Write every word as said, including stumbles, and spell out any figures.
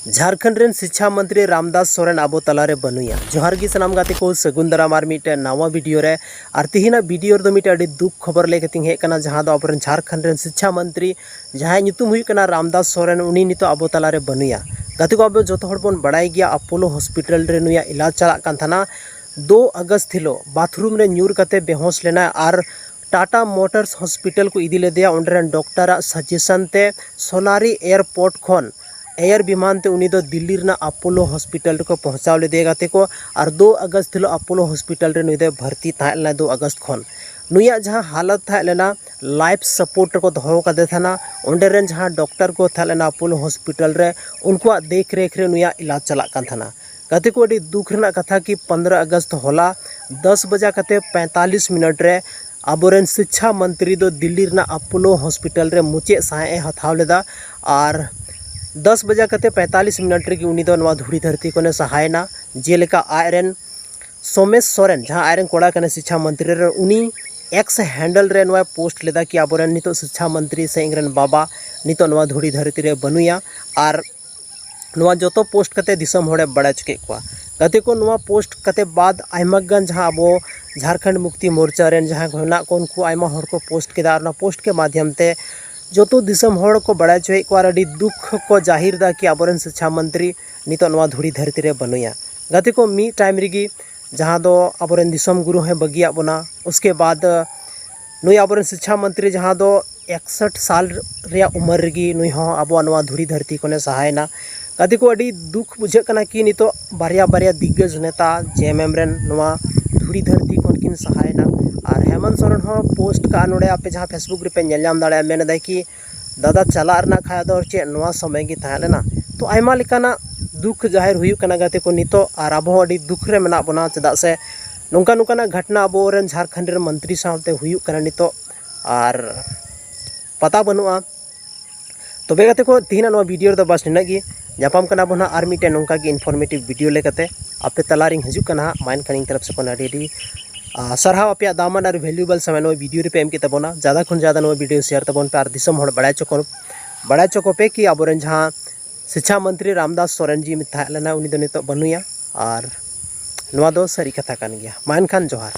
ᱡᱷᱟᱲᱠᱷᱚᱸᱰ ᱨᱮᱱ ᱥᱤᱪᱪᱷᱟ ᱢᱚᱱᱛᱨᱤ ᱨᱟᱢᱫᱟᱥ ᱥᱚᱨᱮᱱ ᱟᱵᱚ ᱛᱟᱞᱟᱨᱮ ᱵᱟᱹᱱᱩᱭᱟ᱾ ᱡᱚᱦᱟᱨ ᱜᱮ ᱥᱟᱱᱟᱢ ᱜᱟᱛᱮ ᱠᱚ, ᱥᱟᱹᱜᱩᱱ ᱫᱟᱨᱟᱢ ᱟᱨ ᱢᱤᱫᱴᱮᱱ ᱱᱟᱣᱟ ᱵᱷᱤᱰᱤᱭᱳ ᱨᱮ᱾ ᱟᱨ ᱛᱤᱦᱤᱧᱟᱜ ᱵᱷᱤᱰᱤᱭᱳ ᱨᱮᱫᱚ ᱢᱤᱫᱴᱮᱱ ᱟᱹᱰᱤ ᱫᱩᱠ ᱠᱷᱚᱵᱚᱨ ᱞᱟᱹᱭ ᱠᱟᱛᱮᱧ ᱦᱮᱡ ᱟᱠᱟᱱᱟ, ᱡᱟᱦᱟᱸ ᱫᱚ ᱟᱵᱚᱨᱮᱱ ᱡᱷᱟᱲᱠᱷᱚᱸᱰ ᱨᱮᱱ ᱥᱤᱪᱪᱷᱟ ᱢᱚᱱᱛᱨᱤ, ᱡᱟᱦᱟᱸᱭᱟᱜ ᱧᱩᱛᱩᱢ ᱦᱩᱭᱩᱜ ᱠᱟᱱᱟ ᱨᱟᱢᱫᱟᱥ ᱥᱚᱨᱮᱱ, ᱩᱱᱤ ᱱᱤᱛᱚᱜ ᱟᱵᱚ ᱛᱟᱞᱟᱨᱮ ᱵᱟᱹᱱᱩᱭᱟ᱾ ᱜᱟᱛᱮ ᱠᱚ, ᱟᱵᱚ ᱡᱚᱛᱚ ᱦᱚᱲ ᱵᱚᱱ ᱵᱟᱲᱟᱭ ᱜᱮᱭᱟ, ᱟᱯᱳᱞᱳ ᱦᱚᱥᱯᱤᱴᱟᱞ ᱨᱮ ᱱᱩᱭᱟᱜ ᱤᱞᱟᱡᱽ ᱪᱟᱞᱟᱜ ᱠᱟᱱ ᱛᱟᱦᱮᱱᱟ᱾ ᱫᱩ ᱟᱜᱚᱥᱴ ᱦᱤᱞᱳᱜ ᱵᱟᱛᱷᱨᱩᱢ ᱨᱮ ᱧᱩᱨ ᱠᱟᱛᱮ ᱵᱮᱦᱳᱥ ᱞᱮᱱᱟᱭ ᱟᱨ ᱴᱟᱴᱟ ᱢᱳᱴᱚᱨᱥ ᱦᱚᱥᱯᱤᱴᱟᱞ ᱠᱚ ᱤᱫᱤ ᱞᱮᱫᱮᱭᱟ᱾ ᱚᱸᱰᱮ ᱨᱮᱱ ᱰᱚᱠᱴᱚᱨᱟᱜ ᱥᱟᱡᱮᱥᱚᱱ ᱛᱮ ᱥᱳᱱᱟᱨᱤ ᱮᱭᱟᱨᱯᱳᱨᱴ ᱠᱷᱚᱱ ᱮᱭᱟᱨ ᱵᱤᱢᱟᱱ ᱛᱮ ᱩᱱᱤ ᱫᱚ ᱫᱤᱞᱞᱤ ᱨᱮᱱᱟᱜ ᱟᱯᱳᱞᱳ ᱦᱚᱥᱯᱤᱴᱟᱞ ᱨᱮᱠᱚ ᱯᱳᱸᱪᱷᱟᱣ ᱞᱮᱫᱮᱭᱟ ᱜᱟᱛᱮ ᱠᱚ᱾ ᱟᱨ ᱫᱩ ᱟᱜᱚᱥᱴ ᱦᱤᱞᱳᱜ ᱟᱯᱳᱞᱳ ᱦᱚᱥᱯᱤᱴᱟᱞ ᱨᱮ ᱱᱩᱭ ᱫᱚᱭ ᱵᱷᱚᱨᱛᱤ ᱛᱟᱦᱮᱸ ᱞᱮᱱᱟ ᱫᱩ ᱟᱜᱚᱥᱴ ᱠᱷᱚᱱ᱾ ᱱᱩᱭᱟᱜ ᱡᱟᱦᱟᱸ ᱦᱟᱞᱚᱛ ᱛᱟᱦᱮᱸ ᱞᱮᱱᱟ, ᱞᱟᱭᱤᱯᱷ ᱥᱟᱯᱳᱨᱴ ᱨᱮᱠᱚ ᱫᱚᱦᱚ ᱠᱟᱫᱮ ᱛᱟᱦᱮᱱᱟ᱾ ᱚᱸᱰᱮ ᱨᱮᱱ ᱡᱟᱦᱟᱸ ᱰᱚᱠᱴᱚᱨ ᱠᱚ ᱛᱟᱦᱮᱸ ᱞᱮᱱᱟ ᱟᱯᱳᱞᱳ ᱦᱚᱥᱯᱤᱴᱟᱞ ᱨᱮ, ᱩᱱᱠᱩᱣᱟᱜ ᱫᱮᱠᱷ ᱨᱮᱠᱷ ᱨᱮ ᱱᱩᱭᱟᱜ ᱤᱞᱟᱡᱽ ᱪᱟᱞᱟᱜ ᱠᱟᱱ ᱛᱟᱦᱮᱱᱟ᱾ ᱜᱟᱛᱮ ᱠᱚ, ᱟᱹᱰᱤ ᱫᱩᱠ ᱨᱮᱱᱟᱜ ᱠᱟᱛᱷᱟ ᱠᱤ ᱯᱚᱱᱫᱽᱨᱚ ᱟᱜᱚᱥᱴ ᱦᱚᱞᱟ ᱫᱚᱥ ᱵᱟᱡᱟ ᱠᱟᱛᱮ ᱯᱮᱸᱛᱟᱞᱤᱥ ᱢᱤᱱᱤᱴ ᱨᱮ ᱟᱵᱚᱨᱮᱱ ᱥᱤᱪᱪᱷᱟ ᱢᱚᱱᱛᱨᱤ ᱫᱚ ᱫᱤᱞᱞᱤ ᱨᱮᱱᱟᱜ ᱟᱯᱳᱞᱳ ᱦᱚᱥᱯᱤᱴᱟᱞ ᱨᱮ ᱢᱩᱪᱟᱹᱫ ᱥᱟᱸᱦᱮᱫ ᱮ ᱦᱟᱛᱟᱣ ᱞᱮᱫᱟ᱾ ᱟᱨ ᱫᱚᱥ ᱵᱟᱡᱟ ᱠᱟᱛᱮ ᱯᱮᱸᱛᱟᱞᱤᱥ ᱢᱤᱱᱤᱴ ᱨᱮᱜᱮ ᱩᱱᱤ ᱫᱚ ᱱᱚᱣᱟ ᱫᱷᱩᱲᱤ ᱫᱷᱟᱹᱨᱛᱤ ᱠᱷᱚᱱᱮ ᱥᱟᱦᱟᱭᱮᱱᱟ᱾ ᱡᱮᱞᱮᱠᱟ ᱟᱡᱨᱮᱱ ᱥᱳᱢᱮᱥ ᱥᱚᱨᱮᱱ, ᱡᱟᱦᱟᱸ ᱟᱡᱨᱮᱱ ᱠᱚᱲᱟ ᱠᱟᱱᱟᱭ ᱥᱤᱪᱪᱷᱟ ᱢᱚᱱᱛᱨᱤ ᱨᱮ, ᱩᱱᱤ ᱮᱠᱥ ᱦᱮᱱᱰᱮᱞ ᱨᱮ ᱱᱚᱣᱟᱭ ᱯᱳᱥᱴ ᱞᱮᱫᱟ ᱠᱤ ᱟᱵᱚᱨᱮᱱ ᱱᱤᱛᱚᱜ ᱥᱤᱪᱪᱷᱟ ᱢᱚᱱᱛᱨᱤ ᱥᱮ ᱤᱧᱨᱮᱱ ᱵᱟᱵᱟ ᱱᱤᱛᱚᱜ ᱱᱚᱣᱟ ᱫᱷᱩᱲᱤ ᱫᱷᱟᱹᱨᱛᱤ ᱨᱮ ᱵᱟᱹᱱᱩᱭᱟ᱾ ᱟᱨ ᱱᱚᱣᱟ ᱡᱚᱛᱚ ᱯᱳᱥᱴ ᱠᱟᱛᱮ ᱫᱤᱥᱚᱢ ᱦᱚᱲᱮ ᱵᱟᱲᱟᱭ ᱦᱚᱪᱚ ᱠᱮᱫ ᱠᱚᱣᱟ᱾ ᱜᱟᱛᱮ ᱠᱚ, ᱱᱚᱣᱟ ᱯᱳᱥᱴ ᱠᱟᱛᱮ ᱵᱟᱫ ᱟᱭᱢᱟ ᱜᱟᱱ ᱡᱟᱦᱟᱸ ᱟᱵᱚ ᱡᱷᱟᱲᱠᱷᱚᱸᱰ ᱢᱩᱠᱛᱤ ᱢᱳᱨᱪᱟ ᱨᱮᱱ ᱡᱟᱦᱟᱸᱭ ᱠᱚ ᱦᱮᱱᱟᱜ ᱠᱚ, ᱩᱱᱠᱩ ᱟᱭᱢᱟ ᱦᱚᱲ ᱠᱚ ᱯᱳᱥᱴ ᱠᱮᱫᱟ᱾ ᱟᱨ ᱚᱱᱟ ᱯᱳᱥᱴ ᱠᱮ ᱢᱟᱫᱷᱭᱚᱢ ᱛᱮ ᱡᱚᱛᱚ ᱫᱤᱥᱚᱢ ᱦᱚᱲ ᱠᱚ ᱵᱟᱲᱟᱭ ᱦᱚᱪᱚᱭᱮᱫ ᱠᱚᱣᱟ ᱟᱨ ᱟᱹᱰᱤ ᱫᱩᱠ ᱠᱚ ᱡᱟᱹᱦᱤᱨ ᱮᱫᱟ ᱠᱤ ᱟᱵᱚᱨᱮᱱ ᱥᱤᱪᱪᱷᱟ ᱢᱚᱱᱛᱨᱤ ᱱᱤᱛᱚᱜ ᱱᱚᱣᱟ ᱫᱷᱩᱲᱤ ᱫᱷᱟᱹᱨᱛᱤ ᱨᱮ ᱵᱟᱹᱱᱩᱭᱟ᱾ ᱜᱟᱛᱮ ᱠᱚ, ᱢᱤᱫ ᱴᱟᱭᱤᱢ ᱨᱮᱜᱮ ᱡᱟᱦᱟᱸ ᱫᱚ ᱟᱵᱚᱨᱮᱱ ᱫᱤᱥᱚᱢ ᱜᱩᱨᱩ ᱦᱚᱸᱭ ᱵᱟᱹᱜᱤᱭᱟᱜ ᱵᱚᱱᱟ, ᱩᱥᱠᱮ ᱵᱟᱫ ᱱᱩᱭ ᱟᱵᱚᱨᱮᱱ ᱥᱤᱪᱪᱷᱟ ᱢᱚᱱᱛᱨᱤ ᱡᱟᱦᱟᱸ ᱫᱚ ᱮᱠᱥᱚᱴ ᱥᱟᱞ ᱨᱮᱭᱟᱜ ᱩᱢᱮᱨ ᱨᱮᱜᱮ ᱱᱩᱭ ᱦᱚᱸ ᱟᱵᱚᱣᱟᱜ ᱱᱚᱣᱟ ᱫᱷᱩᱲᱤ ᱫᱷᱟᱹᱨᱛᱤ ᱠᱷᱚᱱᱮ ᱥᱟᱦᱟᱭᱮᱱᱟ᱾ ᱜᱟᱛᱮ ᱠᱚ, ᱟᱹᱰᱤ ᱫᱩᱠ ᱵᱩᱡᱷᱟᱹᱜ ᱠᱟᱱᱟ ᱠᱤ ᱱᱤᱛᱚᱜ ᱵᱟᱨᱭᱟ ᱵᱟᱨᱭᱟ ᱫᱤᱜᱽᱜᱚᱡᱽ ᱱᱮᱛᱟ ᱡᱮ ᱮᱢ ᱮᱢ ᱨᱮᱱ ᱱᱚᱣᱟ ᱫᱷᱩᱲᱤ ᱫᱷᱟᱹᱨᱛᱤ ᱠᱷᱚᱱ ᱠᱤᱱ ᱥᱟᱦᱟᱭᱮᱱᱟ᱾ ᱟᱨ ᱦᱮᱢᱚᱱᱛ ᱥᱚᱨᱮᱱ ᱦᱚᱸ ᱯᱳᱥᱴ ᱠᱟᱜᱼᱟ ᱱᱚᱰᱮ, ᱟᱯᱮ ᱡᱟᱦᱟᱸ ᱯᱷᱮᱥᱵᱩᱠ ᱨᱮᱯᱮ ᱧᱮᱞ ᱧᱟᱢ ᱫᱟᱲᱮᱭᱟᱜᱼᱟ, ᱢᱮᱱ ᱮᱫᱟᱭ ᱠᱤ ᱫᱟᱫᱟ ᱪᱟᱞᱟᱜ ᱨᱮᱱᱟᱜ ᱠᱷᱟᱡ ᱫᱚ ᱪᱮᱫ ᱱᱚᱣᱟ ᱥᱚᱢᱚᱭ ᱜᱮ ᱛᱟᱦᱮᱸ ᱞᱮᱱᱟ? ᱛᱚ ᱟᱭᱢᱟ ᱞᱮᱠᱟᱱᱟᱜ ᱫᱩᱠ ᱡᱟᱦᱮᱨ ᱦᱩᱭᱩᱜ ᱠᱟᱱᱟ ᱜᱟᱛᱮ ᱠᱚ ᱱᱤᱛᱚᱜ, ᱟᱨ ᱟᱵᱚ ᱦᱚᱸ ᱟᱹᱰᱤ ᱫᱩᱠ ᱨᱮ ᱢᱮᱱᱟᱜ ᱵᱚᱱᱟ᱾ ᱪᱮᱫᱟᱜ ᱥᱮ ᱱᱚᱝᱠᱟ ᱱᱚᱝᱠᱟᱱᱟᱜ ᱜᱷᱚᱴᱱᱟ ᱟᱵᱚᱨᱮᱱ ᱡᱷᱟᱲᱠᱷᱚᱸᱰ ᱨᱮᱱ ᱢᱚᱱᱛᱨᱤ ᱥᱟᱶᱛᱮ ᱦᱩᱭᱩᱜ ᱠᱟᱱᱟ ᱱᱤᱛᱚᱜ, ᱟᱨ ᱯᱟᱛᱟ ᱵᱟᱹᱱᱩᱜᱼᱟ᱾ ᱛᱚᱵᱮ ᱜᱟᱛᱮ ᱠᱚ, ᱛᱮᱦᱮᱧᱟᱜ ᱱᱚᱣᱟ ᱵᱷᱤᱰᱤᱭᱳ ᱨᱮᱫᱚ ᱵᱟᱥ ᱱᱤᱱᱟᱹᱜ ᱜᱮ᱾ ᱧᱟᱯᱟᱢ ᱠᱟᱱᱟ ᱵᱚᱱ ᱦᱟᱸᱜ ᱟᱨ ᱢᱤᱫᱴᱮᱱ ᱱᱚᱝᱠᱟ ᱜᱮ ᱤᱱᱯᱷᱚᱨᱢᱮᱴᱤᱵᱷ ᱵᱷᱤᱰᱤᱭᱳ ᱞᱮᱠᱟᱛᱮ᱾ ᱟᱯᱮ ᱛᱟᱞᱟᱨᱤᱧ ᱦᱤᱡᱩᱜ ᱠᱟᱱᱟ ᱦᱟᱸᱜ, ᱢᱟ ᱮᱱᱠᱷᱟᱱ ᱤᱧ ᱛᱚᱨᱚᱯ ᱥᱮᱫ ᱠᱷᱚᱱ ᱟᱹᱰᱤ ᱟᱹᱰᱤ ᱟᱨ ᱥᱟᱨᱦᱟᱣ ᱟᱯᱮᱭᱟᱜ ᱫᱟᱢᱟᱱ ᱟᱨ ᱵᱷᱮᱞᱩᱭᱮᱵᱚᱞ ᱥᱚᱢᱚᱭ ᱱᱚᱣᱟ ᱵᱷᱤᱰᱤᱭᱳ ᱨᱮᱯᱮ ᱮᱢ ᱠᱮᱫ ᱛᱟᱵᱚᱱᱟ᱾ ᱡᱟᱫᱟ ᱠᱷᱚᱱ ᱡᱟᱫᱟ ᱱᱚᱣᱟ ᱵᱷᱤᱰᱤᱭᱳ ᱥᱮᱭᱟᱨ ᱛᱟᱵᱚᱱ ᱯᱮ ᱟᱨ ᱫᱤᱥᱚᱢ ᱦᱚᱲ ᱵᱟᱲᱟᱭ ᱦᱚᱪᱚ ᱠᱚ, ᱵᱟᱲᱟᱭ ᱦᱚᱪᱚ ᱠᱚᱯᱮ ᱠᱤ ᱟᱵᱚᱨᱮᱱ ᱡᱟᱦᱟᱸ ᱥᱤᱪᱪᱷᱟ ᱢᱚᱱᱛᱨᱤ ᱨᱟᱢᱫᱟᱥ ᱥᱚᱨᱮᱱ ᱡᱤ ᱛᱟᱦᱮᱸ ᱞᱮᱱᱟ, ᱩᱱᱤ ᱫᱚ ᱱᱤᱛᱚᱜ ᱵᱟᱹᱱᱩᱭᱟ᱾ ᱟᱨ ᱱᱚᱣᱟ ᱫᱚ ᱥᱟᱹᱨᱤ ᱠᱟᱛᱷᱟ ᱠᱟᱱ ᱜᱮᱭᱟ᱾ ᱢᱟ ᱮᱱᱠᱷᱟᱱ ᱡᱚᱦᱟᱨ᱾